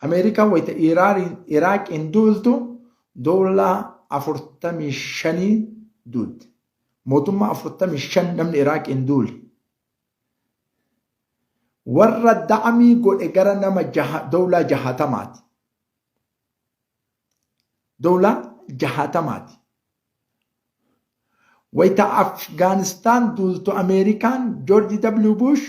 Ameerikaan wayita Iraaqiin duultu dowlaa 45 duulte. Mootummaa 45 namni Iraaqiin duule. Warra da'amii godhe gara nama dowlaa jahatamaati. Dowlaa jahatamaati. Wayita Afgaanistaan duultu Ameerikaan Joorji W. Bush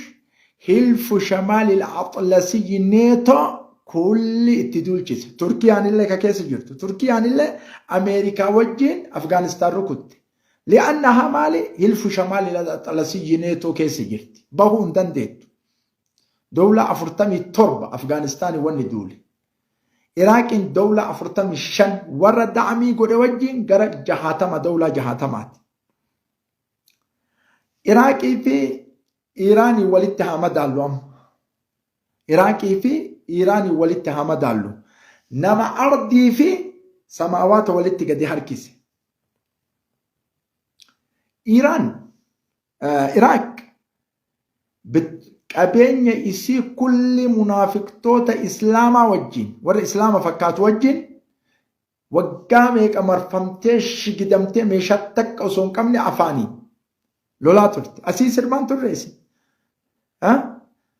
hilfu shamaalil axlasiyyi neetoo kulli itti duulchise. Turkiyaan illee ka keessa jirtu. Turkiyaan illee Ameerikaa wajjin Afgaanistaan rukutte. Li'annahaa maali? Hilfu shamaalil axlasiyyi neetoo keessa jirti. Bahuu hin dandeettu. Dowlaa 47 Afgaanistaanii wanni duule. Iraaqiin dowlaa 45 warra da'amii godhe wajjin gara jahatama dowlaa jahatamaati. Iraaqii fi Iiraanii walitti haa madaallu amma. Iraaqii fi Iiraanii walitti haa madaallu. Nama ardii fi samaawaata walitti gadi harkise. Iiraan Iraaq Qabeenya isii kulli munaafiqtoota islaamaa wajjin warra islaama fakkaatu wajjin waggaa meeqa marfamtee shigidamtee meeshaa takka osoo hin qabne afaaniin lolaa turte. Asii sirbaan turre isin.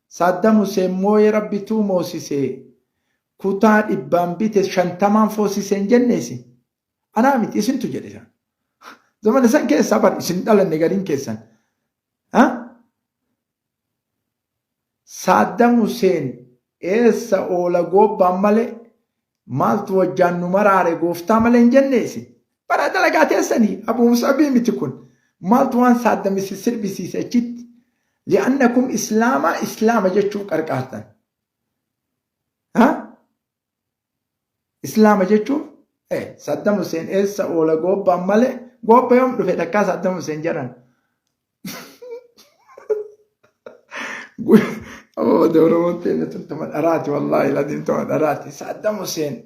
Saaddam Huseen mooyee rabbituu moosisee kutaa dhibbaan bite shantamaan foosisee hin jenne isin. Anaa miti isintu jedhe isaan. Zamana san keessaa bar isin dhalanne gariin keessan. Saaddam Huseen eessa oola goobbaan malee maaltu wajjaan nu maraare gooftaa malee hin jenne isin. Bara dalagaa teessanii Abu Musabii miti kun. Maaltu waan Saaddam isin sirbisiise achitti. Li'annakum islaamaa islaama jechuuf qarqaartan. Islaama jechuun Saddam Hussein eessa oola goobbaan malee goobba yoom dhufe takkaa Saddam Hussein jedhan. Oromoon teenya tun tuma dharaati wallaahi ladiin tuma dharaati. Saddam Hussein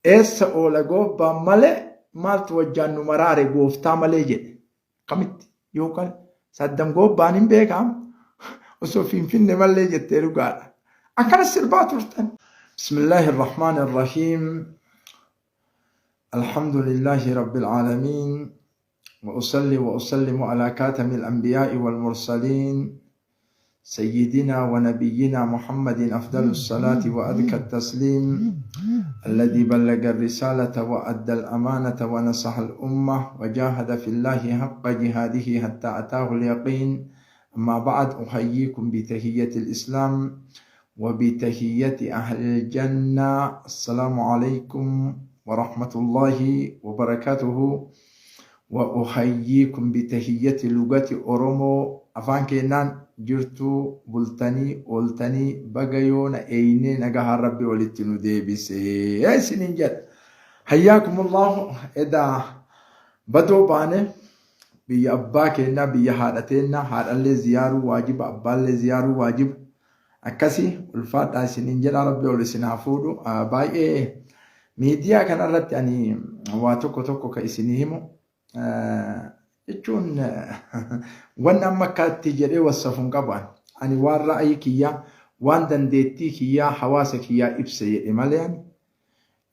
eessa oola goobbaan malee maaltu wajjaan nu maraare gooftaa malee jedhe. Akkamitti yookaan Saddam goobbaan hin beekaam osoo Finfinne malee jettee dhugaadha. Akkana sirbaa turtan. Bismillaahi Rahmaan Rahiim. Alhamdulillahi Rabbil Aalamiin. وأصلي وأسلم على كاتم الأنبياء والمرسلين سيدنا ونبينا محمد أفضل الصلاة وأذكى التسليم الذي بلغ الرسالة وأدى الأمانة ونصح الأمة وجاهد في الله حق جهاده حتى أتاه اليقين أما بعد أحييكم بتهية الإسلام وبتهية أهل الجنة السلام عليكم ورحمة الله وبركاته وأحييكم بتهية لغة أورومو أفان كينان jirtuu bultanii ooltanii baga yoona eeynee nagahaan rabbi walitti nu deebisee isiniin jedha. Hayyaakumullahu edaa badoo baane biyya abbaa keennaa biyya haadha teennaa haadhallee ziyaaruu waajiba abbaallee ziyaaruu waajiba akkasi ulfaadhaa isiniin jedha rabbi ol isin haa fuudhu baay'ee miidiyaa kanarratti ani waa tokko tokko ka isinii himu jechuun wanni amma akka itti jedhee wassafu hin qabu ani. Ani waan ra'ayii kiyyaa waan dandeettii kiyyaa hawaasa kiyyaa ibsa jedhe malee ani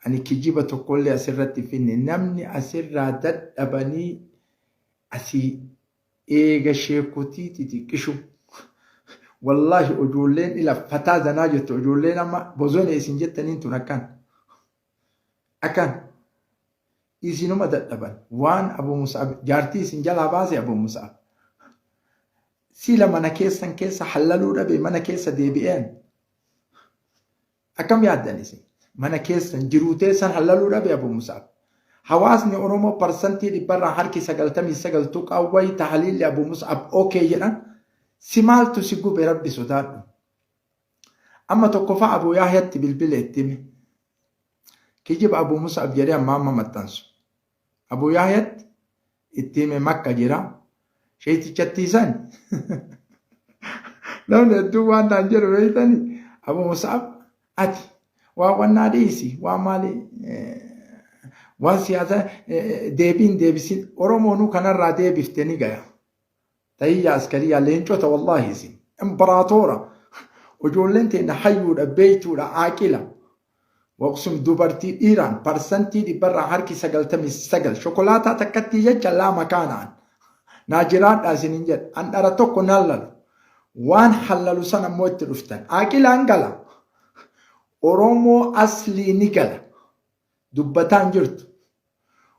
ani kijiba tokkollee asirratti finne namni asirraa dadhabanii asii eega sheekotii xixiqqishu wallaahi ijoolleen ila fataa zanaa jettu ijoolleen amma bozone isin jettaniin tun akkan akkan isinuma dadhaban waan Abu Mus'ab jaartii isin jalaa baase Abu Mus'ab sila mana keessan keessa hallaluu dhabe mana keessa deebi'een akkam yaaddan isin mana keessan jiruu teessan hallaluu dhabe Abu Mus'ab hawaasni Oromoo parsantii dhibbarraa harki 99 tuqaa wayi tahaliilli Abu Mus'ab okee jedhan si maaltu si gube rabbi sodaadhu amma tokkoffaa Abu Yahyatti bilbile itti hime Kijiba Abu Mus'ab jedhee amma amma maxxansu. Abu Yahyatti itti hime Makka jira. Sheeytichattii san namni hedduun waan naan jedhu beeytani Abu Mus'ab ati waan wannaa dhiisi waan maali waan siyaasa deebiin deebisin Oromoonuu kanarraa deebifte ni gaya. Tahiyya askariyaa leencota wallaahi isin. Imbaraatora. Ijoolleen teenya hayyuudha beeytuudha aaqila. Waqsum dubartii dhiiraan parsantii dhibbarraa harki 99 shokolaataa takkattii jecha laa makaanaan. Naa jiraadhaa isiniin jedha. An dhara tokko nan lalu. Waan hallalu sana immoo itti dhuftan. Aqilaan gala. Oromoo aslii ni gala. Dubbataan jirtu.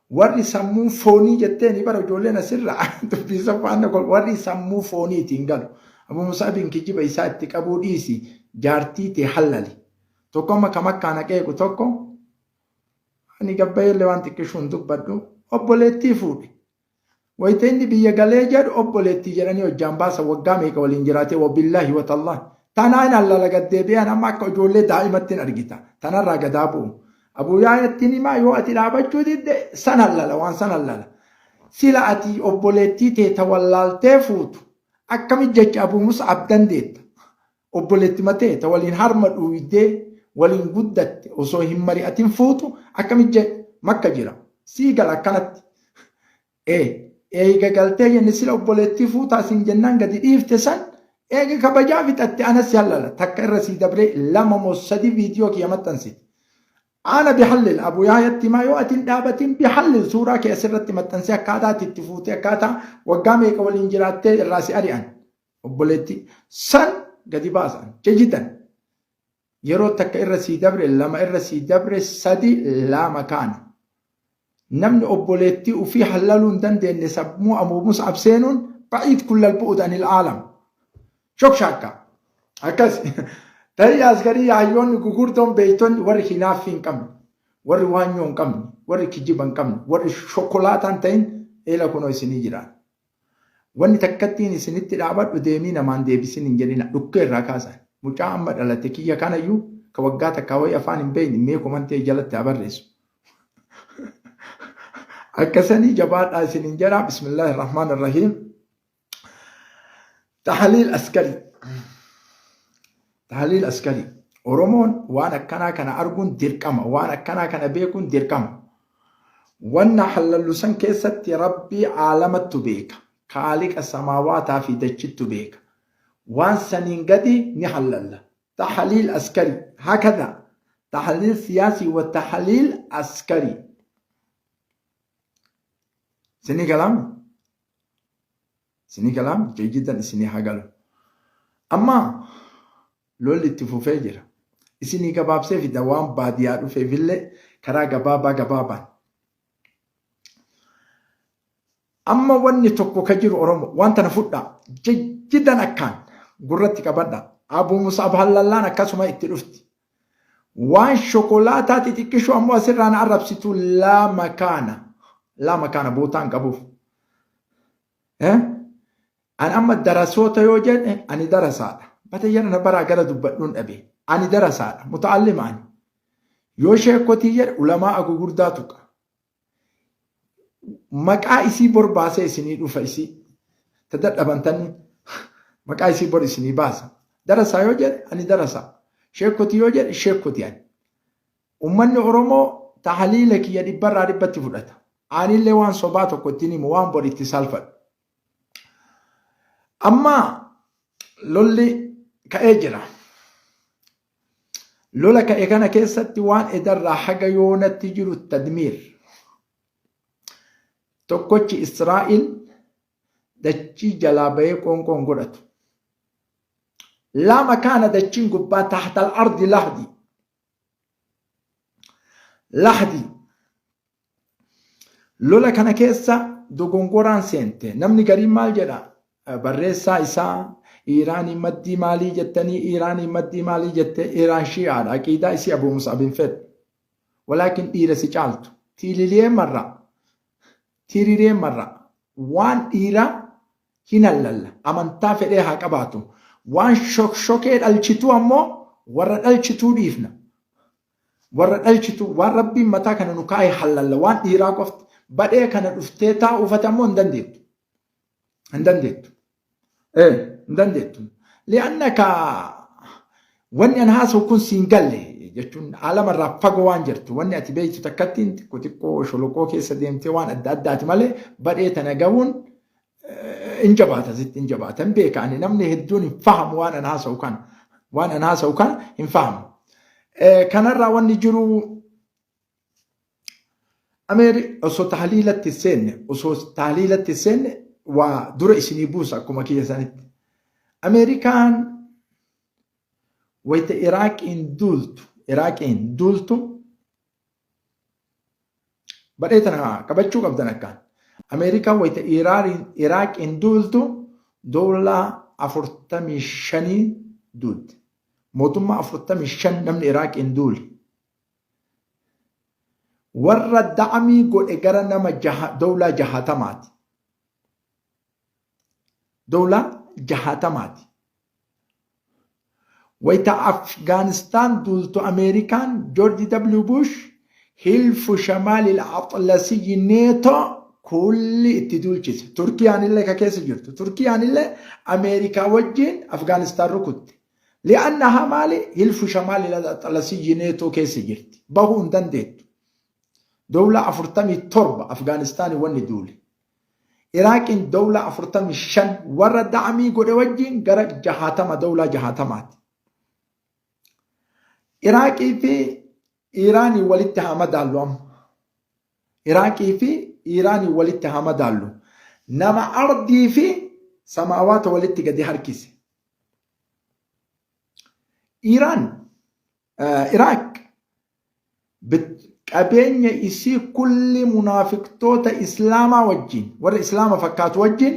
Warri sammuu foonii jetteeni bara ijoolleen asirraa dubbiisa faana warri sammuu fooniitiin galu. Abu Musaabiin kijiba isaa itti qabuu dhiisi jaartii tee hallali. Tokko amma kam akkaan haqeequ tokko ani gabbayeellee waan xiqqishuun dubbadhu obboleettii fuudhe. Wayita inni biyya galee jedhu obboleettii jedhanii hojjaan baasa waggaa meeqa waliin jiraatee wabillaahi watallaahi. Tanaan hallala gad deebi'an amma akka ijoollee daa'imatti hin argita. Tanarraa gadaa bu'u. Abuu Yaayattiin himaa yoo ati dhaabachuu didde san hallala waan san hallala. Sila ati obboleettii tee ta wallaaltee fuutu akkamitti jecha Abuu Mus'ab dandeetta. Obboleetti matee ta waliin harma dhuuydee waliin guddatte osoo hin mari'atin fuutu akkamitti jedhe makka jira. Sii gala akkanatti. Ee eega galtee jenne sila obboleettii fuutaa siin jennaan gadi dhiifte san eega kabajaa fixatte anas si hallala takka irra sii dabree lama moo sadi viidiyoo kiyya maxxansite. Ana bihallil Abu Yaayatti himaa yoo ati hin dhaabatin bihallil suuraa kee asirratti maxxansee akkaataa ati itti fuutee akkaataa waggaa meeqa waliin jiraattee irraa si ari'an. Obboleettii san gadi baasan jajidan yeroo takka irra sii dabre lama irra sii dabre sadi lama kaana. Namni obboleettii ufii hallaluu hin dandeenye sammuu Abuu Mus'ab seenuun ba'iid kullal bu'ud anil aalam. Shokshaakka. Akkas. Tarii asgarii hayyoonni gugurdoon beeytonni warri hinaaffii hin qabne, warri waanyoo hin qabne, warri kijiba hin qabne, warri shokolaataa hin ta'in eela kunoo isinii jiraan. Wanni takkattiin isinitti dhaabadhu deemii namaan deebisin hin jedhina dhukkee irraa kaasan. Mucaa amma dhalate kiyya kanayyuu ka waggaa takkaa wayii afaan hin beekne mee komantee jalatti haa barreessu. Akkasanii jabaadhaa isiniin jedha. Bismillaahi rahmaan rahiim. Tahaliil askarii. Tahaliil askarii. Oromoon waan akkanaa kana arguun dirqama. Waan akkanaa kana beekuun dirqama. Wanna hallallu san keessatti Rabbii aalamattu beeka. Kaaliqa samaawaataa fi dachittu beeka. Waan saniin gadi ni hallalla. Tahaliil askarii. Hakada. Tahaliil siyaasii wa tahaliil askarii. Isinii galaami? Isinii galaami? Jayyidan isinii haa galu. Amma lolli itti fufee jira. Isinii gabaabsee fida waan baadiyaa dhufeefillee karaa gabaabaa gabaabaan. Amma wanni tokko ka jiru Oromo waan tana fudhaa jajjidan akkaan gurratti qabadha. Abuu Musaab Hallallaan akkasuma itti dhufti. Waan shokolaataa xixiqqishuu ammoo asirraa na arrabsitu laa makaana. Laa makaana bootaan qabuuf. Eh? An amma darasoota yoo jedhe ani darasaadha. Bata jara na baraa gara dubbadhuun dhabe. Ani darasaadha. Muta'allima ani. Yoo sheekotii jedhe ulamaa gugurdaa tuqa. Maqaa isii bor baasee isinii dhufa isii. Ta dadhabantanni maqaa isii bor isinii baasa. Darasaa yoo jedhe ani darasaa. Sheekotii yoo jedhe sheekotii ani. Ummanni Oromoo tahaliila kiyya dhibbarraa dhibbatti fudhata. Anillee waan sobaa tokko ittiin himu waan bor itti saalfadhu. Amma lolli ka'ee jira. Lola ka'e kana keessatti waan edarraa haga yoonatti jiru tadmiir. Tokkochi Israa'il dachii jalaa bahee qoonqoon godhatu. Laa makaana dachiin gubbaa tahtal ardi lahdi. Lahdi. Lola kana keessa dogongoraan seente. Namni gariin maal jedha? Barreessaa isaa Iiraanii maddii maalii jettanii Iiraanii maddii maalii jette Iiraan shi'aadha. Aqiidaa isii Abuu Mus'ab hin fedhu. Walaakin dhiira si caaltu. Tiililiyee marra. Tiiriree marra. Waan dhiiraa hin hallalla. Amantaa fedhee haa qabaatu. Waan shokshokee dhalchituu ammoo warra dhalchituu dhiifna. Warra dhalchituu waan rabbiin mataa kana nu kaa'e hallalla. Waan dhiiraa qofti. Badhee kana dhuftee taa'uufate ammoo hin dandeettu. Hin dandeettu. Ee hin dandeettu. Li'annaka wanni an haasa'u kun siin galle jechuun aalamarraa fagoo waan jirtu wanni ati beektu takkattiin xiqqoo xiqqoo sholoqoo keessa deemtee waan adda addaati malee badhee tana gahuun hin jabaata sitti hin jabaata hin beeka ani namni hedduun hin fahamu waan an haasa'u kana waan an haasa'u kana hin fahamu. Kanarraa wanni jiru Ameeri osoo tahliilatti seenne osoo tahliilatti seenne waa dura isinii buusa akkuma kiyya sanitti. Ameerikaan wayita Iraaqiin duultu Iraaqiin duultu badhee tana qabachuu qabdan akkaan. Ameerikaan wayita Iraaqiin duultu doolaa 45 duulte. Mootummaa 45 namni Iraaqiin duule. Warra da'amii godhe gara nama dowlaa jahatamaati. Dowlaa jahatamaati. Wayita Afgaanistaan duultu Ameerikaan Joorji W. Bush hilfu shamaalil axlasiyyi neetoo kulli itti duulchise. Turkiyaan illee ka keessa jirtu. Turkiyaan illee Ameerikaa wajjin Afgaanistaan rukutte. Li'annahaa maali? Hilfu shamaalil axlasiyyi neetoo keessa jirti. Bahuu hin dandeettu. Dowlaa 47 Afgaanistaanii wanni duule. Iraaqiin dowlaa 45 warra da'amii godhe wajjin gara jahatama dowlaa jahatamaati. Iraaqii fi Iiraanii walitti haa madaallu amma. Iraaqii fi Iiraanii walitti haa madaallu. Nama ardii fi samaawaata walitti gadi harkise. Iiraan Iraaq qabeenya isii kulli munaafiqtoota islaamaa wajjin warra islaama fakkaatu wajjin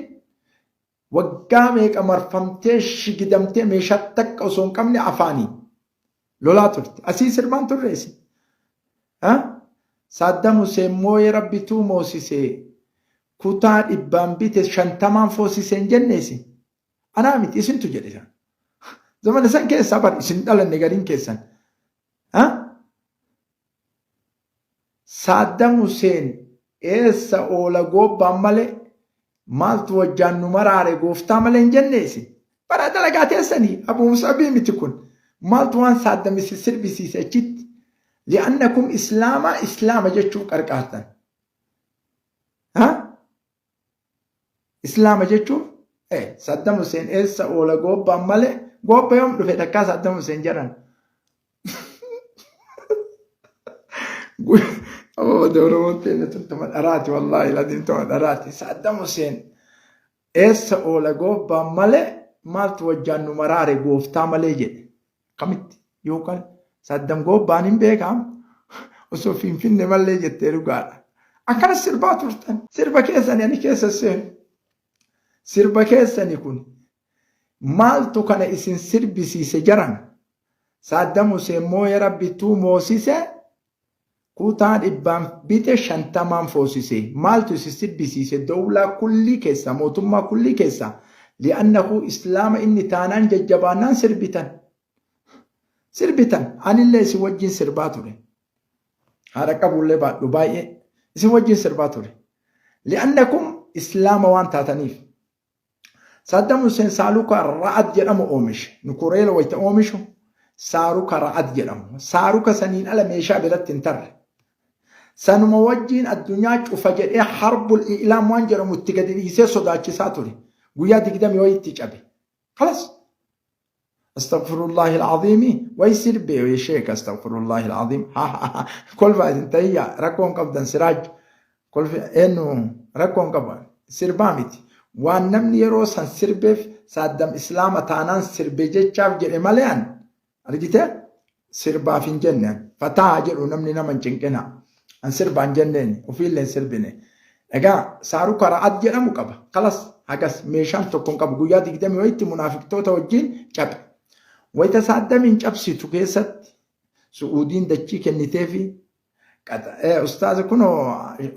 waggaa meeqa marfamtee shigidamtee meeshaa takka osoo hin qabne afaaniin lolaa turte. Asii sirbaan turre isin. Saaddam Huseen mooyee rabbituu moosisee kutaa dhibbaan bite shantamaan foosisee hin jenne isin. Anaa miti isintu jedhe isaan. Zamana san keessaa bar isin dhalanne gariin keessan. Saaddam Huseen eessa oola goobbaan malee maaltu wajjaan nu maraare gooftaa malee hin jenne isin. Bara dalagaa teessanii Abu Musabii miti kun. Maaltu waan Saaddam isin sirbisiise achitti. Li'annakum islaamaa islaama jechuuf qarqaartan. Islaama jechuun Saddam Hussein eessa oola goobbaan malee goobba yoom dhufe takkaa Saddam Hussein jedhan. Oromoon teenya tun tuma dharaati wallaahi ladiin tuma dharaati. Saddam Hussein eessa oola goobbaan malee maaltu wajjaan nu maraare gooftaa malee jedhe. Akkamitti yookaan Saddam goobbaan hin beekaam osoo Finfinne malee jettee dhugaadha. Akkana sirbaa turtan. Sirba keessani ani keessa seenu. Sirba keessani kun maaltu kana isin sirbisiise jaran? Saaddam Huseen mooya rabbittuu moosise kutaa dhibbaan bite shantamaan foosise. Maaltu isin sirbisiise dowlaa kullii keessa mootummaa kullii keessa li'annahu islaama inni taanaan jajjabaannaan sirbitan. Sirbitan anillee isin wajjin sirbaa ture. Haadha qabullee baadhu baay'ee isin wajjin sirbaa ture. Li'annakum islaama waan taataniif. Saddam Hussein saaluka ra'ad jedhamu oomishe. Nukureela wayita oomishu saaruka ra'ad jedhamu. Saaruka saniin ala meeshaa biratti hin tarre. Sanuma wajjin addunyaa cufa jedhee harbul i'laam waan jedhamu itti gadi dhiisee sodaachisaa ture. Guyyaa digdamii wayitti cabe. Kalas. Astagfirullahi alazimi way sirbe way sheek astagfirullahi alazim kolfa isin tayya rakkoon qabdan siraaj kolfi eenyu rakkoon qaban sirbaa miti waan namni yeroo san sirbeef saaddam islaama taanaan sirbe jechaaf jedhe malee an argite sirbaaf hin jenne fataa jedhu namni nama hin cinqina an sirbaan jenneen ofiillee hin sirbine egaa saaruka ra'ad jedhamu qaba kalas hagas meeshaan tokko hin qabu guyyaa digdamii wayitti munaafiqtoota wajjin cabe wayita saaddamiin cabsitu keessatti su'uudiin dachii kenniteefi ustaaza kunoo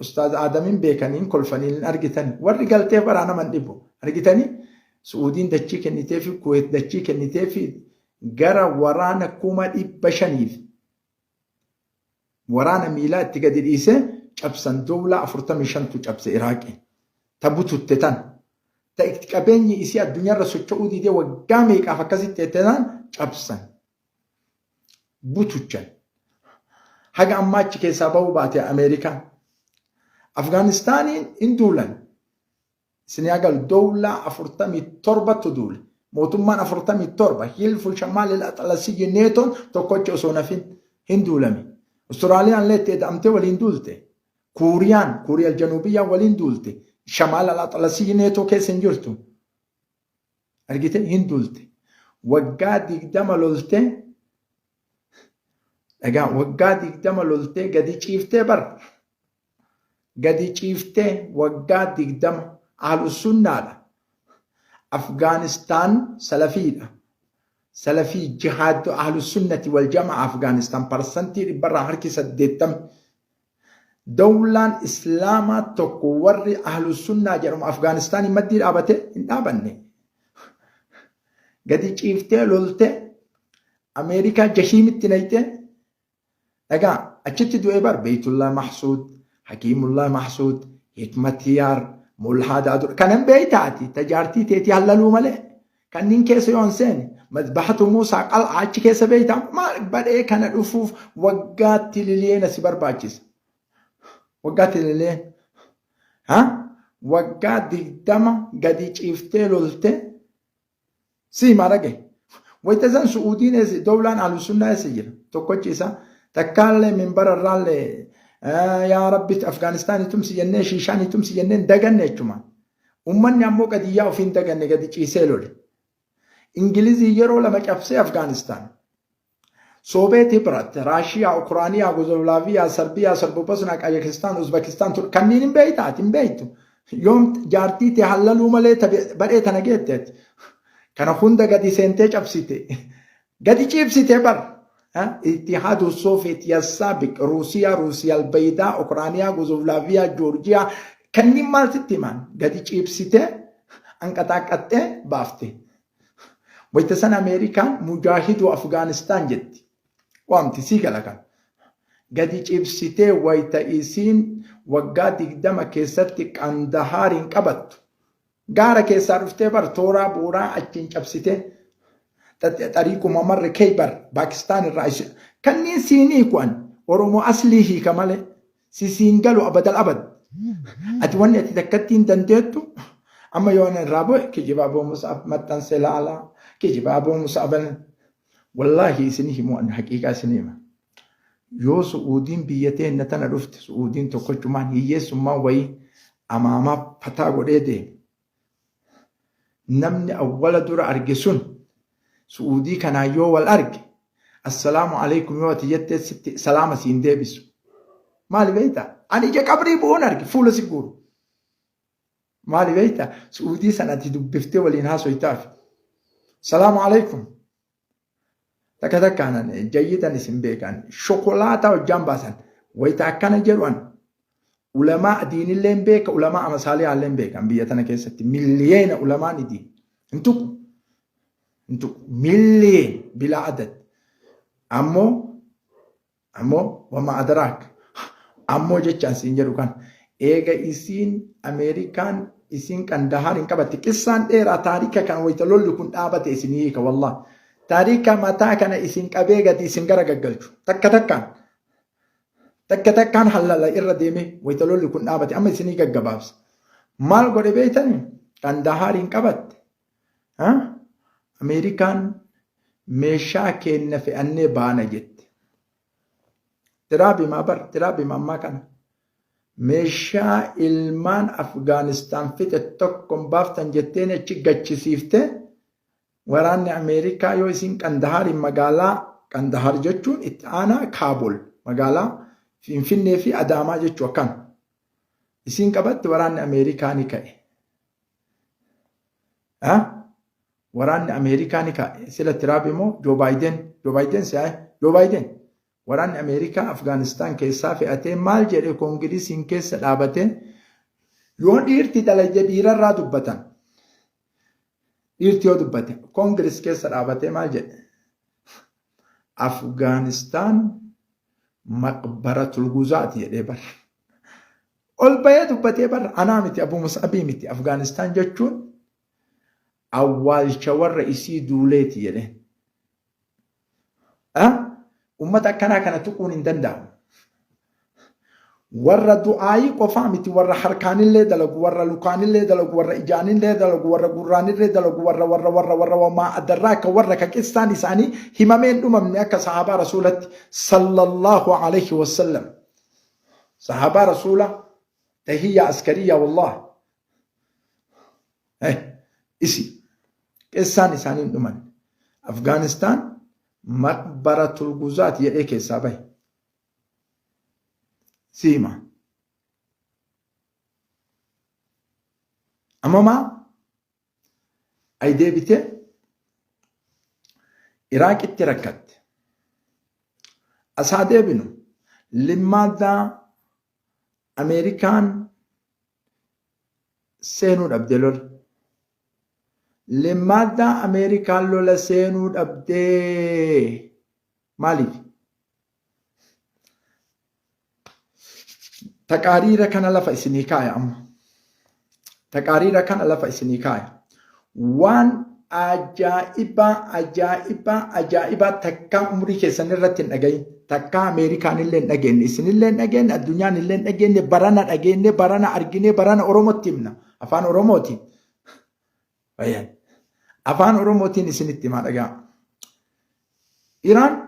ustaaza aadamiin beekanii hin kolfanii hin argitan warri galtee baraa nama hin dhibu argitanii su'uudiin dachii kenniteefi kuweet dachii kenniteefi gara waraana 500,000f waraana miilaa itti gadi dhiisee cabsan dowlaa 45tu cabse Iraaqii. Ta bututte tan. Ta itti qabeenyi isii addunyaarra socho'uu didee waggaa meeqaaf akkasitti teette tan cabsan. Butuchan. Haga ammaa achi keessaa bahuu baate Ameerikaan. Afgaanistaaniin hin duulan. Isin haa galu dowlaa 47tu duule. Mootummaan 47 Hilfu Shamaal Axalasiyyi Neetoon tokkochi osoo nafin hin duulame. Austraaliyaan illee itti eda'amtee waliin duulte. Kuuriyaan, Kuuriyaa Januubiyyaan waliin duulte. Shamaal Axalasiyyi Neetoo keessa hin jirtu. Argite hin duulte. Waggaa 20 loltee dhagaa waggaa 20 loltee gadi ciiftee bar. Gadi ciiftee waggaa 20 ahlusunnaadha. Afgaanistaan salafiidha. Salafii jihaad ahlusunnati wal jamaa Afgaanistaan parsantii dhibbarraa harki 80. Dawlaan Islaamaa tokko warri ahlusunnaa jedhamu Afgaanistaanii maddii dhaabate hin dhaabanne. Gadi ciiftee loltee Ameerikaa jahiimitti nayxee dhagaa achitti du'ee bar Beeytullaa Mahsuud, Hakiimullaa Mahsuud, Hikmatiyaar, Mulhaa Daadur kanan beeytaati tajaartii teetii hallaluu malee kanneen keessa yoon seene mazbahatu Muusaa qal'aa achi keessa beeytaa maal badhee kana dhufuuf waggaatti liliyeena si barbaachisa. Waggaatti liliyeen. Ha? Waggaa 20 gadi ciiftee loltee Si himaa dhagahi. Wayita san Su'uudiin eessa dowlaan Ahlusunnaa eessa jira? Tokkochi isaa takkaallee minbara irraallee yaa Rabbi Afgaanistaan tumsi jennee Shiishaan tumsi jennee hin daganne jechumaan. Uummanni ammoo qadiyyaa ofii hin daganne gadi ciisee lole. Ingilizii yeroo lama cabsee Afgaanistaan. Soobeet Hibrat, Raashiyaa, Ukuraaniyaa, Guzovlaaviyaa, Sarbiyaa, Sarbobosnaa, Qajakistaan, Uzbekistaan ture. Kanneen hin beekta ati hin beektu. Yoom jaartii tee hallaluu malee badhee tana geette ati. Kana hunda gadi seentee cabsite. Gadi ciibsite bar. Ittihaadu Soofeet Yassaabiq, Ruusiyaa, Ruusiyaa Albaydaa, Ukuraaniyaa, Guzovlaaviyaa, Joorjiyaa. Kanneen maal sitti himan? Gadi ciibsite anqaxaaqqaxxee baafte. Wayita san Ameerikaan mujaahiduu Afgaanistaan jetti. Waamti sii gala kan. Gadi cibsitee wayita isiin waggaa 20 keessatti Qandahaariin qabattu. Gaara keessaa dhuftee bar tooraa booraa achiin cabsitee xariiquma marre Keeybar Paakistaan irraa ishee kanneen siinii ku'an Oromoo aslii hiika malee si siin galu abadal abad. Ati wanni ati takkatti hin dandeettu amma yoo ana irraa bu'e kijiba Abuu Mus'ab maxxanse laala kijiba Abuu Mus'ab wallaahi isin himu ani haqiiqaa isin hima. Yoo Su'uudiin biyya teenna tana dhufte Su'uudiin tokkochumaan hiyyeessummaan wayii amaamaa fataa godhee deeme. Namni awwala dura arge sun Su'uudii kanaan yoo wal arge assalaamu alaikum yoo ati jettee sitti salaama siin deebisu. Maali beektaa? Ani ija qabrii bu'uun arge fuula si guuru. Maali beektaa? Su'uudii sana ati dubbiftee waliin haasoytaaf. Salaamu alaikum. Takka takkaan jayyidan isin beekan shokolaataa hojjaan baasan wayita akkana jedhuan ulamaa diinillee hin beeka ulamaa amasaaliyaallee hin beekan biyya tana keessatti miliyeena ulamaan idiin hin tuqu hin tuqu miliyeen bilaa adad ammoo Ammoo wama adaraak ammoo jechaan siin jedhu kan eega isiin Ameerikaan isiin Qandahaar hin qabatte qissaan dheeraa taarika kan wayita lolli kun dhaabate isin hiika wallah taarika mataa kana isin qabee gadi isin gara gaggalchu takka takkaan takka takkaan hallala irra deeme wayita lolli kun dhaabate amma isinii gaggabaabsa maal godhe beeytani Qandahaar hin qabatte Ameerikaan meeshaa keenna fe'annee baana jette. Tiraabimaa bar tiraabima ammaa kana. Meeshaa ilmaan Afgaanistaan fixe tokko hin baaftan jetteen achi gachisiifte waraanni Ameerikaa yoo isin Qandahaariin magaalaa Qandahaar jechuun itti aanaa Kaabul magaalaa Finfinnee fi Adaamaa jechuu akkana. Isiin qabatte waraanni Ameerikaa ni ka'e. Waraanni Ameerikaa ni ka'e. Sila Tiraamp immoo Joo Baayiden. Joo Baayiden si'aaye. Joo Baayiden. Waraanni Ameerikaa Afgaanistaan keessaa fe'atee maal jedhe koongirisiin keessa dhaabatee yoo dhiirti dalagde dhiirarraa dubbatan. Dhiirti yoo dubbate koongiris keessa dhaabatee maal jedhe? Afgaanistaan maqbaratul guzaati jedhee bara. Ol bahee dubbatee bar anaa miti Abu Mus'abii miti Afgaanistaan jechuun awwaalcha warra isii duuleeti jedheen. Ummata akkanaa kana tuquun hin danda'amu. Warra du'aayii qofaa miti, warra harkaanillee dalagu, warra lukaanillee dalagu, warra ijaanillee dalagu, warra gurraanillee dalagu, warra warra warra warra wamaa adarraa akka warra ka qissaan isaanii himamee hin dhumamne akka sahaabaa rasuulatti sallallahu alayhi wasallam. Sahaabaa rasuula tahiyya askariyya wallah. Isi qissaan isaanii hin dhumanne. Afgaanistaan maqbaratul guzaat jedhee keessaa bahe. Si hima. Amma maa ay deebitee Iraaqitti rakkatte. As haa deebinu. Limmaaddaa Ameerikaan seenuu dhabde lola. Limmaaddaa Ameerikaan lola seenuu dhabdee maaliif? Taqaariira kana lafa isinii kaaya amma. Taqaariira kana lafa isinii kaaya. Waan ajaa'ibaa ajaa'ibaa ajaa'ibaa takkaa umrii keessan irratti hin dhagahin. Takkaa Ameerikaan illee hin dhageenye, isinillee hin dhageenye, addunyaan illee hin dhageenye, barana dhageenye, barana argine, barana Oromootti himna. Afaan Oromootiin. Bayan. Afaan Oromootiin isinitti himaa dhagaa. Iraan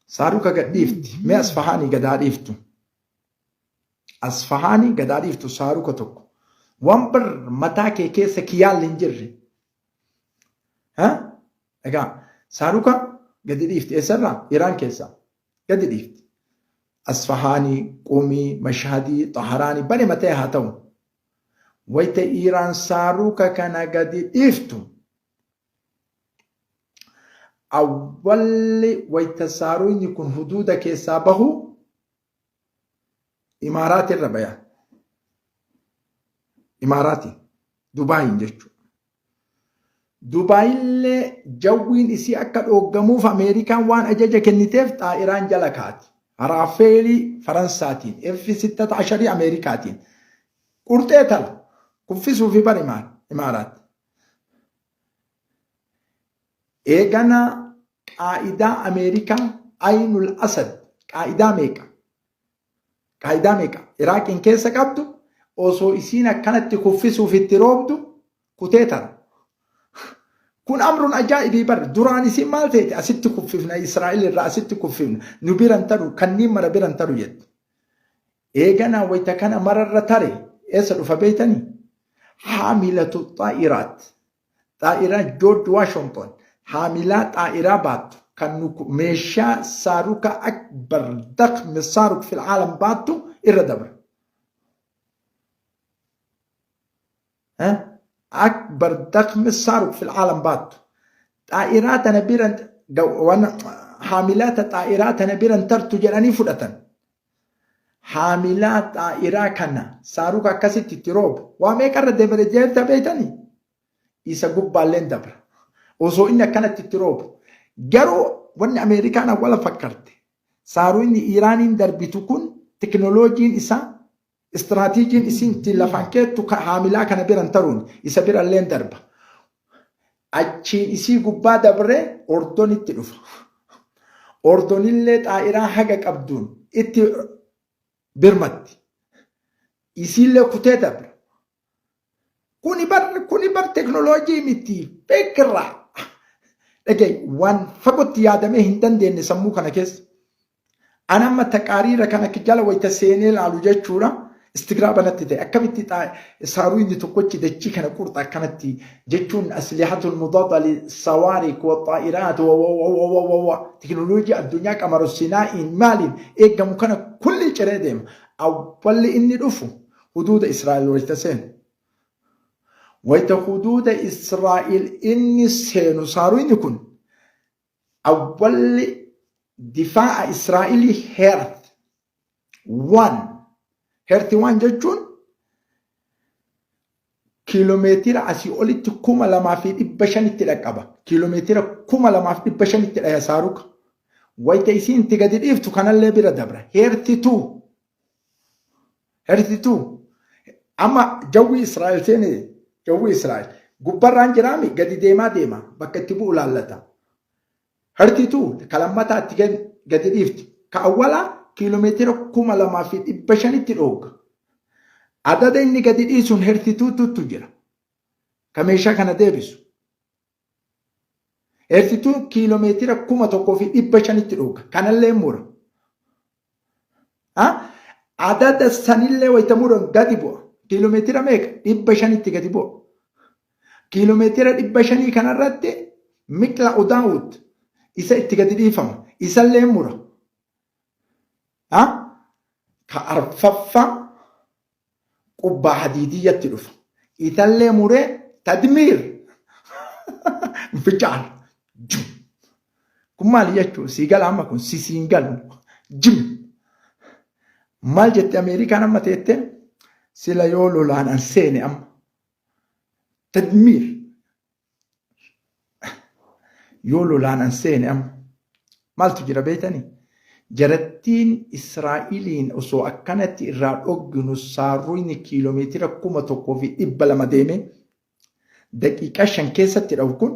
saaruka gad dhiifti. Mee Asfahaanii gadaa dhiiftu. Asfahaanii gadaa dhiiftu saaruka tokko. Waan bar mataa kee keessa kiyaalli hin jirre. Egaa saaruka gadi dhiifti eessarraa? Iraan keessaa gadi dhiifti. Asfahaanii, Qumii, Mashhadii, Xaharaanii bane matee haa ta'u. Wayita Iraan saaruka kana gadi dhiiftu awwalli wayita saaruyni kun huduuda keessaa bahu Imaaraati irra baya. Imaaraati. Dubaayin jechuudha. Dubaayillee jawwiin isii akka dhooggamuuf Ameerikaan waan ajaja kenniteef xaa'iraan jala kaati. Raafeelii Faransaatiin, F sittata asharii Ameerikaatiin. Qurxee tala. Kuffisuufi bar Imaaraati. Eegana qaa'idaa Ameerikaa Aynul Asad qaa'idaa meeqa? Qaa'idaa meeqa? Iraaqiin keessa qabdu osoo isiin akkanatti kuffisuuf itti roobdu kutee tara. Kun amrun ajaa'ibii bar duraan isiin maal ta'ete asitti kuffifna Israa'el irraa asitti kuffifna nu biran taru kanniin mara biran taru jette. Eeganaa wayita kana mararra tare eessa dhufa beeytanii? Haamilatu xaa'iraat. Xaa'iraa Joorji Waashington haamilaa xaa'iraa baattu kan meeshaa saaruka akbar dakhmi saaruk fil caalam baattu irra dabra. Akbar dakhmi saaruk fil caalam baattu. Xaa'iraa tana biran haamilaata xaa'iraa tana biran tartu jedhanii fudhatan. Haamilaa xaa'iraa kana saaruka akkasitti itti roobu waa meeqarra dabare jeerta beeytanii? Isa gubbaalleen dabra. Osoo inni akkanatti itti roobu. Garuu wanni Ameerikaan awwala fakkarte saaruunni Iiraaniin darbitu kun teknooloojiin isaa istiraatiijiin isiin ittiin lafaan keettu haamilaa kana biran taruun isa biralleen darba. Achiin isii gubbaa dabree Ordonitti dhufa. Ordonillee xaa'iraa haga qabduun itti birmatti. Isiillee kutee dabra. Kuni bar kuni bar teknooloojii miti fikira. Dhagay waan fagootti yaadamee hin dandeenye sammuu kana keessa. An amma taqaariira kana jala wayita seenee laalu jechuudha. Istigraaba natti ta'e akkamitti saaruu inni tokkochi dachii kana qurxa akkanatti jechuun aslihatul mudaada li sawaarik wa xaa'iraat wa wa wa wa wa wa wa teknooloojii addunyaa qamaru sinaa'iin maaliin eegamu kana kulli ciree deema. Awwalli inni dhufu huduuda Israa'el wayita seenu. Wayita huduuda Israa'el inni seenu saaruu inni kun awwalli difaa'a Israa'elii heerth waan heerti waan jechuun kiiloomeetira asii olitti 2500tti dhaqqaba. Kiiloomeetira 2500tti dhaya saaruka. Wayita isiin itti gadi dhiiftu kanallee bira dabra. Heerti tuu. Heerti tuu. Amma jawwi Israa'el seene jawwi Israa'el gubbarraan jiraami gadi deemaa deema bakka itti bu'u laallata. Heerti tuu kalammataa itti gadi dhiifti. Ka awwalaa Kiiloomeetira 2500tti dhoogga. Adada inni gadi dhiisuun hertituutu jira. Ka meeshaa kana deebisu. Heertituun kiiloomeetira 1500tti dhoogga. Kanallee mura. Adada sanillee wayita muran gadi bu'a. Kiiloomeetira meeqa? 500tti gadi bu'a. Kiiloomeetira 500 kanarratti Miqla Udaawud isa itti gadi dhiifama. Isallee mura. Ka arfaffaa qubbaa hadiidiyyatti dhufa. Isallee muree tadmiir inficaar jim. Kun maali jechuun sii gala amma kun si siin galu jim. Maal jette Ameerikaan amma teette sila yoo lolaan an seene amma tadmiir yoo lolaan an seene amma maaltu jira beektanii? Jarattiin Israa'iliin osoo akkanatti irraa dhogginu saarruyni kiiloomeetira 1200 deemee daqiiqaa 5 keessatti dhahu kun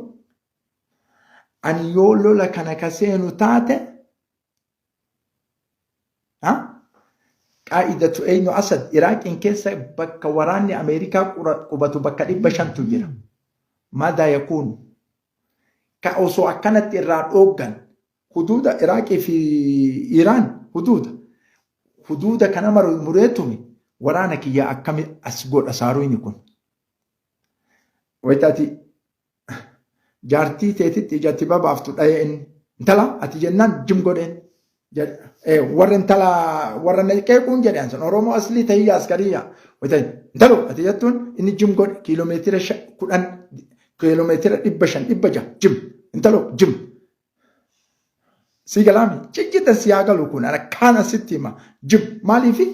ani yoo lola kana ka seenu taate qaa'idatu eenyu Asad Iraaqiin keessa bakka waraanni Ameerikaa qubatu bakka 500tu jira. Maadaa yakuun ka osoo akkanatti irraa dhooggan huduuda Iraaqii fi Iraan huduuda kana mureetumi waraana kiyya akkami as godha saaruyni kun. Wayitaati jaartii teetitti ijatti babaaftu dhayee inni. Intala ati jennaan jim godheen. Warra intala warra na qeequun jedhan sun Oromoo aslii tahiyya askariyya. Wayita intalo ati jettuun inni jim godhe kiiloomeetira 10 kiiloomeetira 500 600 jim intalo jim. Si galaami jijjitan si haa galu kun akkaan asitti hima jim maaliifi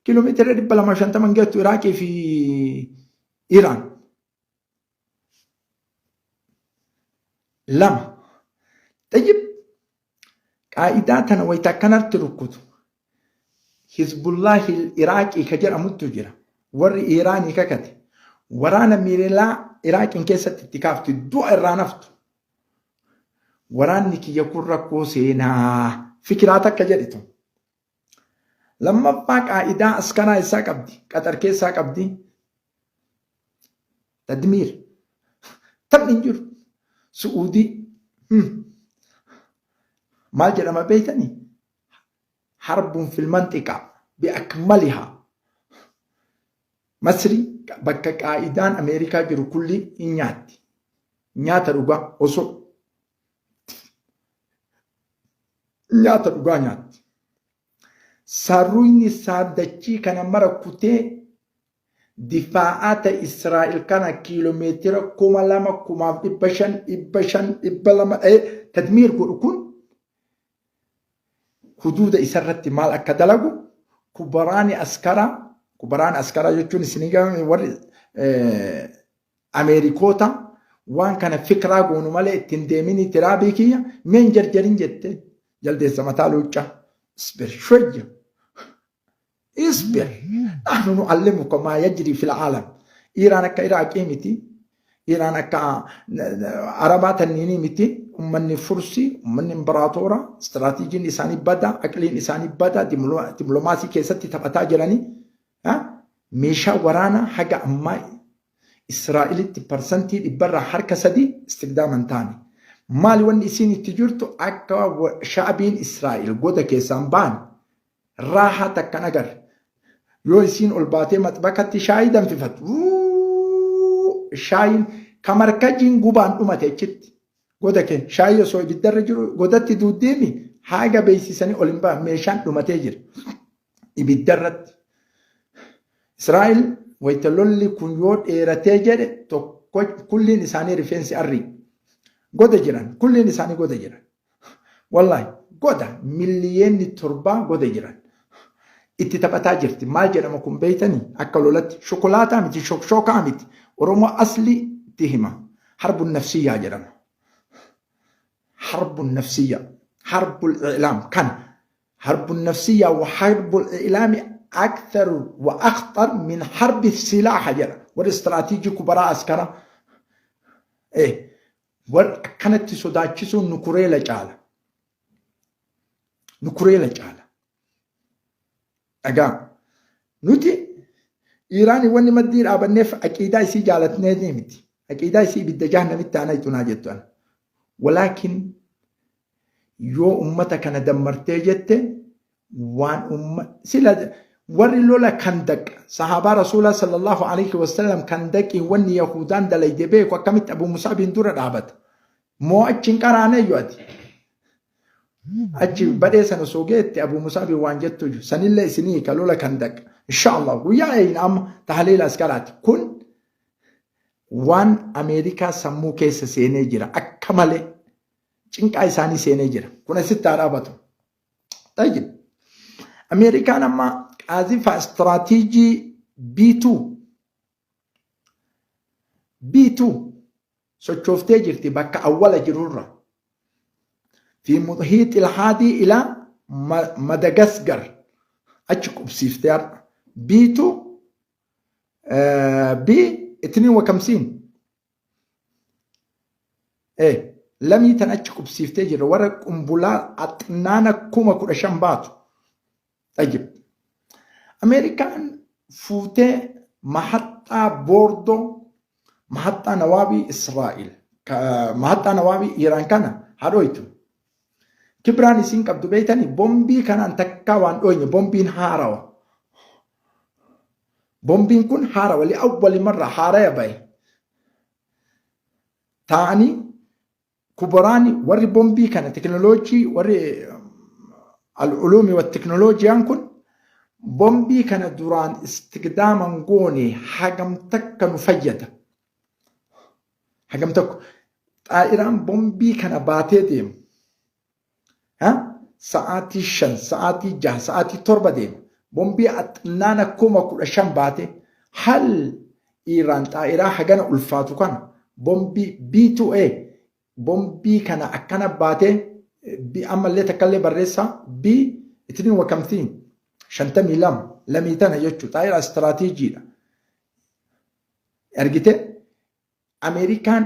kiiloomeetira 250 geettu Iraaqii fi Iraan. Lama. Xayyib qaa'idaa tana wayita akkanatti rukkutu Hizbullaahi Iraaqii ka jedhamuttu jira. Warri Iraanii kakate waraana mirilaa Iraaqiin keessatti itti kaafti du'a irraa naftu. Waraanni kiyya kun rakkoo seenaa fikiraa takka jedhitu. Lammaffaa qaa'idaa askaraa isaa qabdi. Qaxar keessaa qabdi. Tadmiir. Taphni hin jiru. Su'uudii. Maal jedhama beektanii? Harbuun filman xiqaa. Bi'akmalihaa. Masri bakka qaa'idaan Ameerikaa jiru kulli hin nyaatti. Nyaata dhugaa osoo nyaata dhugaa nyaatti. Sarruyni saardachii kana mara kutee difaa'aata Israa'el kana kiiloomeetira 2000 1500 500 200 dha'ee tadmiir godhu kun huduuda isarratti maal akka dalagu kubaraani askaraa kubaraani askaraa jechuun isinii gabame warri Ameerikoota waan kana fikraa goonu malee ittiin deeminii tiraabii kiyya meen jarjarin jette jaldeessa mataa luuccaa isbir shoyya isbir nahnu nu'allimuka maa yajrii fil aalam. Iiraan akka Iraaqii miti, Iiraan akka Arabaa tanniinii miti. Ummanni Fursii, ummanni Imbaraatoora, istiraatiijiin isaanii bada, aqliin isaanii bada, diplomaasii keessatti taphataa jiranii meeshaa waraanaa haga ammaa Israa'elitti parsantii dhibbarraa harka sadii istigdaama hin taane. Maali wanni isiin itti jirtu akka sha'abiin Israa'el goda keessaan ba'an raahaa takka hin agarre. Yoo isiin ol baatee maxbakatti shaayii danfifattu shaayiin kamarkajiin gubaan dhumate achitti. Goda kee shaayii osoo ibiddarra jiru godatti duuddeemi haga beeksisanii ol hin ba'an meeshaan dhumatee jira. Ibiddarratti. Israa'el wayita lolli kun yoo dheeratee jedhe tokko kulliin isaanii rifeensi arrii. Goda jiran kulliin isaanii goda jiran. Wallaahi goda milliyeenni torbaa goda jiran. Itti taphataa jirti. Maal jedhama kun beeytanii? Akka lolatti shokolaataa miti shokshookaa miti. Oromoo asli itti hima. Harbun nafsiyyaa jedhama. Harbun nafsiyyaa. Harbul i'laam kana. Harbun nafsiyyaa wa harbul i'laami akthar wa akhtar min harbi silaaha jedha. Warri istiraatiijii kubaraa askara. Warri akkanatti sodaachisuun nukureela caala. Nukureela caala. Dhagaa. Nuti Iiraanii wanni maddii dhaabanneef aqiidaa isii jaalatnee miti. Aqiidaa isii ibidda jahannamitti aanaa itti naa jettu ana. Walaakin yoo ummata kana dammartee jette waan umma sila warri lola kandaq sahaabaa rasuulaa sallallahu alaihi wasallam kandaqii wanni yahudaan dalayde beeku akkamitti abu musaabiin dura dhaabata. Moo achi hin qaraaneeyyu ati. Achi badhee sana osoo geette Abu Musaabi waan jettu jiru. Sanillee isinii hiika lola kandaq. Inshaallah guyyaa eeyina amma tahliila askaraati. Kun waan Ameerikaa sammuu keessa seenee jira. Akka malee cinqaa isaanii seenee jira. Kun asitti haa dhaabatu. Tayyib. Ameerikaan amma qaazifa istiraatiijii B2 B2 sochooftee jirti bakka awwala jirurra. Fi muhiixil haadii ilaa Madagasgar achi qubsiiftee har'a. B2 B itniin wakamsiin. Lamii tan achi qubsiiftee jirra warra qumbulaa axnaana 15,000 baatu. Tayyib. Ameerikaan fuutee mahaxxaa boordoo mahaxxaa nawaabii Israa'el mahaxxaa nawaabii Iiraan kana haa dhoytu. Kibraan isiin qabdu beeytanii bombii kanaan takkaa waan dhoyne bombiin haarawa. Bombiin kun haarawa li awwali marra haaraya bahe. Taa'anii kuboraani warri bombii kana teknooloojii warri al-uluumi wa teknooloojiyaan kun bombii kana duraan istigdaaman goone hagam takka nu fayyada. Hagam tokko xaa'iraan bombii kana baatee deemu sa'aatii 5, sa'aatii 6, sa'aatii 7 deema. Bombii axxinnaana 15,000 baatee hal Iiraan xaa'iraa hagana ulfaatu kana bombii B2A bombii kana akkana baatee ammallee takkallee barreessaa B ittiin wakamtiin 52 lamii tana jechuudha xaa'iraa istiraatiijiidha. Argite Ameerikaan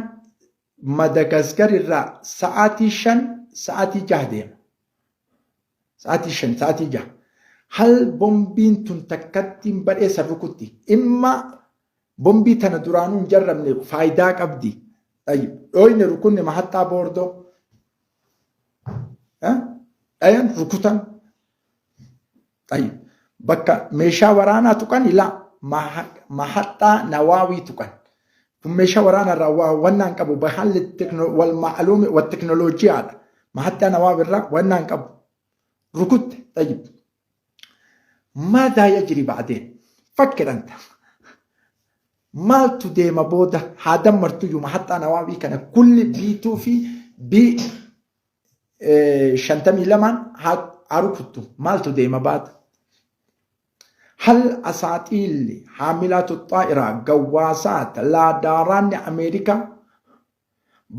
Madagaskar irraa sa'aatii 5 sa'aatii 6 deema. Sa'aatii 5 sa'aatii 6. Hal bombiin tun takkattiin badhee san rukutti. Imma bombii tana duraanuu hin jarrabne faayidaa qabdi. Dhooyne rukunne mahaxxaa boordoo. Dhayan rukutan. Bakka meeshaa waraanaa tuqan ilaa mahaxxaa nawaawii tuqan. Kun meeshaa waraanaa irraa waa wannaan qabu bahaalli wal ma'aluumi wa teknooloojiyaadha. Mahaxxaa nawaawii irraa wannaan qabu. Rukutte tayyib. Maadaa yajri ba'deen fakkir anta. Maaltu deema booda haa dammartuyyuu mahaxxaa nawaawii kana kulli biituu fi bii 52n haa rukuttu maaltu deema baata. Hal asaaxiilli haamilaatu xaa'iraa gawwaasaat laadaaraanni Ameerikaa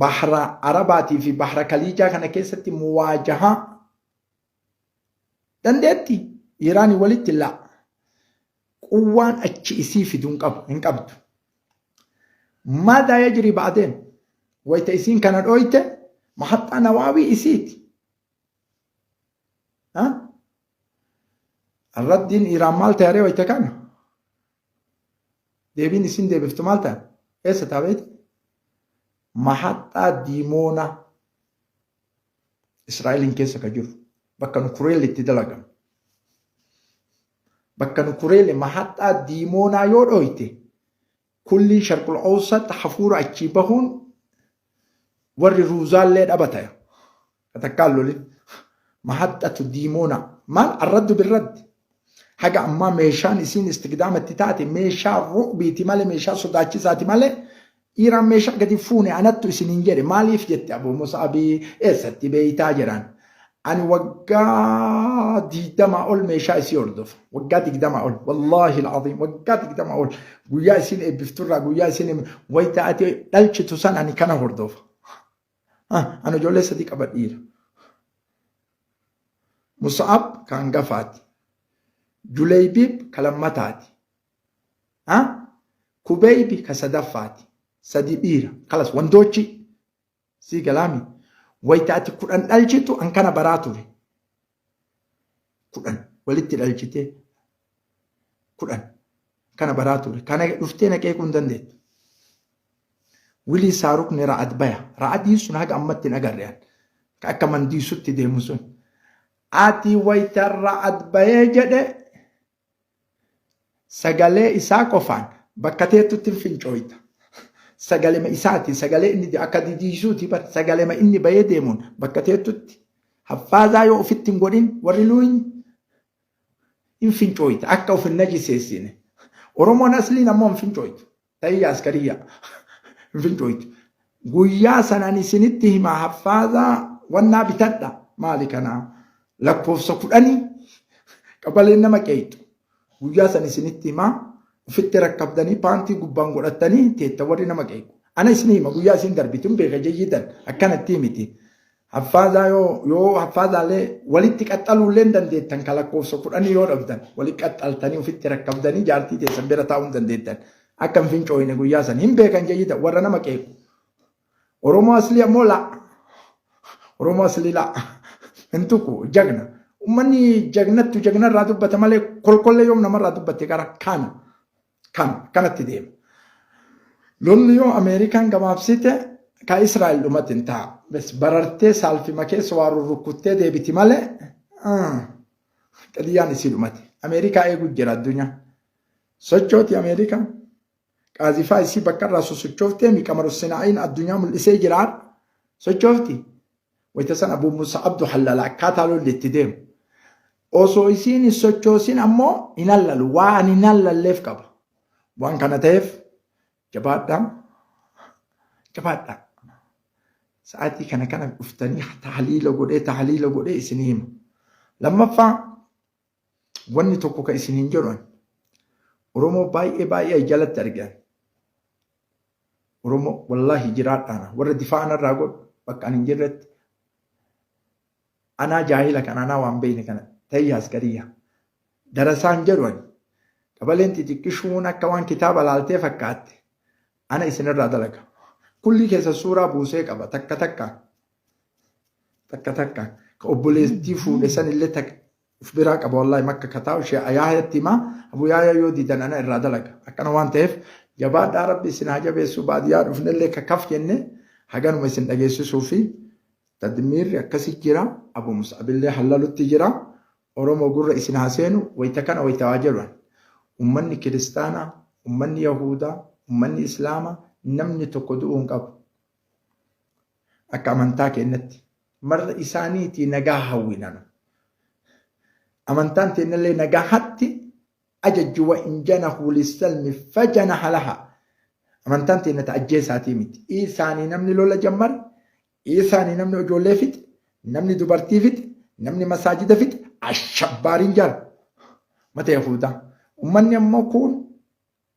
bahra Arabaatii fi bahra Kaliijaa kana keessatti muwaajahaa dandeetti Iiraanii walitti laa quwwaan achi isii fidu hin qabu hin qabdu. Maadaa yajrii ba'deen wayta isiin kana dhooyte mahaxxaa nawaawii isiiti. Raddiin Iiraan maal ta'e ree wayta kana? Deebiin isiin deebiftu maal ta'e? Eessa ta'a beekta? Mahaxxaa Diimoonaa Israa'eliin keessa ka jiru bakka nu kureelli itti dalagamu. Bakka nu kureelli mahaxxaa Diimoonaa yoo dhooyte kulliin sharqul awsat hafuura achii bahuun warri ruuzaallee dhabata. Takkaan lolin. Mahaxxatu Diimoonaa. Maal arraddu birraddi. Haga ammaa meeshaan isiin istigdaamatti taate meeshaa ru'biiti malee meeshaa sodaachisaati malee Iiraan meeshaa gadi fuune anattu isiniin jedhe maaliif jette Abu Musaabii eessatti beeytaa jedhaan. Ani waggaa 20 ol meeshaa isii hordofa. Waggaa 20 ol. Wallaahi al'aziim waggaa 20 ol. Guyyaa isiin eebbifturraa guyyaa isiin wayita ati dhalchitu san ani kana hordofa. Ani ijoollee sadii qaba dhiira. Musa'ab ka hangafaati. Juleybiib ka lammataati. Kubeybi ka sadaffaati. Sadi dhiira. Kalas wandoochi. Sii galaami. Wayita ati 10 dhalchitu an kana baraa ture. 10 walitti dhalchitee. 10 kana baraa ture. Kana dhuftee na qeequu hin dandeettu. Wilii saarukni ra'ad baya. Ra'adiin sun haga ammatti hin agarre an. Ka akka mandiisutti deemu sun. Ati wayta ra'ad bayee jedhe sagalee isaa qofaan bakka teettutti hin fincooyta. Sagalema isaati sagalee inni akka didiisuuti bar sagalema inni bayee deemuun bakka teettutti haffaazaa yoo ofitti hin godhin warri luuyni hin fincooyta akka of hin najiseessine. Oromoon asliin ammoo hin fincooytu. Tahiyya askariyya hin fincooytu. Guyyaa sanaan isinitti hima haffaazaa wannaa bitadha. Maali kana lakkoofsa 10 qabaleen nama qeeyxu. Guyyaa san isinitti himaa ofitti rakkabdanii paantii gubbaan godhattanii teetta warri nama qeequ. Ana isin hima guyyaa isin darbitu hin beeka jayyidan akkanatti miti. Haffaazaa yoo yoo haffaazaalee walitti qaxxaluullee hin dandeettan ka lakkoofsa 10 yoo dhabdan walitti qaxxaltanii ofitti rakkabdanii jaartii teessan bira taa'uu hin dandeettan. Akka hin fincooyne guyyaa san hin beekan jayyida warra nama qeequ. Oromoo aslii ammoo laa. Oromoo aslii laa. Hin tuqu jagna. Uummanni jagnattu jagnarraa dubbata malee kolkollee yoom namarraa dubbatte gara kana. Kan kanatti deema. Lolli yoo Ameerikaan gabaabsite ka Israa'el dhumatti hin ta'a. Bes barartee saalfima keessa waa rurrukkuttee deebiti malee qadiyyaan isii dhumate. Ameerikaa eegu jira addunyaa. Sochooti Ameerikaan. Qaazifaa isii bakka irraa sosochooftee miqamaru sinaa'iin addunyaa mul'isee jira. Sochoofti. Wayita san Abuu Musa Abdu hallala akkaataa lolli itti deemu. Osoo isiin hin sochoosin ammoo hin hallalu. Waan hin hallalleef qaba. Waan kana ta'eef jabaadhaa. Jabaadhaa. Sa'aatii kana kana dhuftanii tahliila godhee tahliila godhee isinii hima. Lammaffaa wanni tokko ka isiniin jedhu ani. Oromoo baay'ee baay'ee jalatti argan. Oromoo wallaahi jiraadhaana warra difaa anarraa godhu bakka ani hin jirretti anaa jaahila kana anaa waan beekne kana tayya askariyya darasaan jedhu ani qabaleen xixiqqishuun akka waan kitaaba laaltee fakkaatte ana isinirraa dalaga. Kullii keessa suuraa buusee qaba takka takkaan takka takkaan ka obboleettii fuudhe sanillee takka uf biraa qaba wallahi makka ka taa'u ishee ayaayatti himaa abu yaayaa yoo didan ana irraa dalaga akkana waan ta'eef jabaadhaa rabbi isin haa jabeessu baadiyyaa dhufnellee ka kaf jenne haganuma isin dhageessisuu fi tadmiirri akkasi jira abu mus'abillee hallalutti jira oromoo gurra isin haa seenu wayita kana wayita waa jedhan ummanni kiristaanaa ummanni yahudaa ummanni islaamaa namni tokko du'uu hin qabu akka amantaa keenyatti marra isaaniitii nagaa hawwinanu. Amantaan teennallee nagaa hatti ajajji wa in janahu lissalmi fajanaha laha. Amantaan teenna ta ajjeesaatii miti. Isaanii namni lola jammare, isaanii namni ijoollee fixe, namni dubartii fixe, namni masaajida fixe, ashabbaariin jara. Mata Yahudaa. Ummanni ammoo kun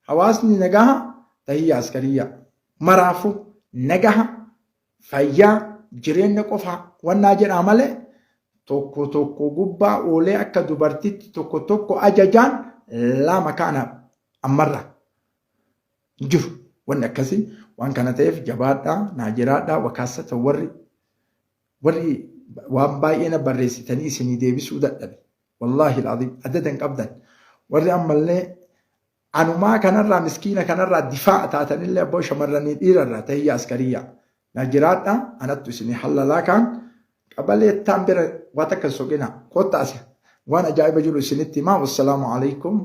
Hawaasni nagaha tahiyya askariyya maraafu nagaha fayyaa jireenya qofa wannaa jedhaa malee tokko tokko gubbaa oolee akka dubartitti tokko tokko ajajaan lama kaana ammarra jiru. Wanni akkasii waan kana ta'eef jabaadhaa naa jiraadhaa wakaassata warri warri waan baay'ee na barreessitanii isinii deebisuu dadhabe. Wallaahi al'aziim adada hin qabdan. Warri ammallee anumaa kanarraa miskiina kanarraa difaa'a taatanillee abboo shamarranii dhiirarraa tahiyya askariyyaa. Na jiraadha anattu isinii hallalaa kaan qabaleettaan bira waa takka hin soqina kottaa asi waan ajaa'iba jiru isinitti himaa wassalaamu alaikum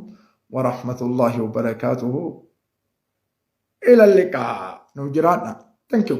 warahmatullaahi wabarakaatuhu ila liqaa nu jiraadha thank you.